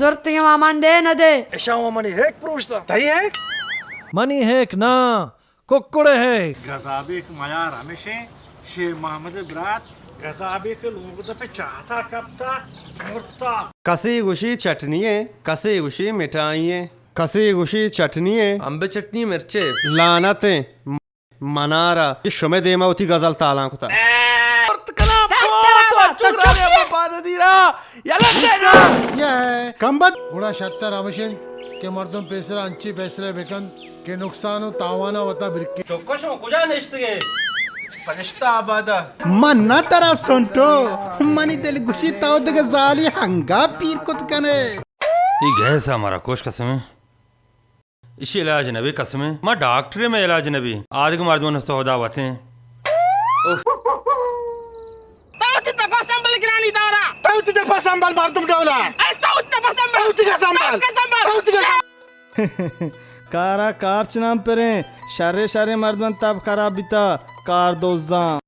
زرتگیں وا من دے نہ دے۔ اشاں وا منی ہیک پروشتا۔ تئی ہیک؟ منی ہیک ناں، ککڑے ہیک۔ گزابیک میار ہمیشیں، شیر محمد برات، گزابیک لوگ دپ چاہتا کپتا، مرتا۔ کسے گوشی چٹنی ایں، کسے گوشی مٹھائی ایں، کسے گوشی چٹنی ایں۔ امب چٹنی مرچے۔ لعنت ایں۔ منارا کہ شمئے دیما وتی غزل تالان کتا۔ کمبت۔ گڑا شتر ہمش انت کہ مردم پیسرا انچیں فیصلہ بکنت کہ نقصان و تاوانا وتا برکے۔ چکو شما کجا نشتگے؟ پرشتہ آبادا۔ من نہ ترا سنٹو، منی دل گوشی تو دگہ زالی ہنگا پیر کت کنے۔ ای گیس ہمارا کوش قسم ہے۔ ایشی علاج نبی قسمیں۔ ما ڈاکٹرے، مئے علاج نبی۔ آدگہ مردماں است خدا وتیں۔ اوف۔ تو وتی دپا سنبل گرانی دارا۔ تو وتی دپا سنبل مردم ڈولا۔ اے تو وتی دپا سنبل۔ تو وتی دپا سنبل۔ تو وتی دپا سنبل۔ تو وتی دپا سنبل۔ کارا کارچ نام پریں۔ شرے شرے مردماں تب خراب بیتا۔ کار دوزاں۔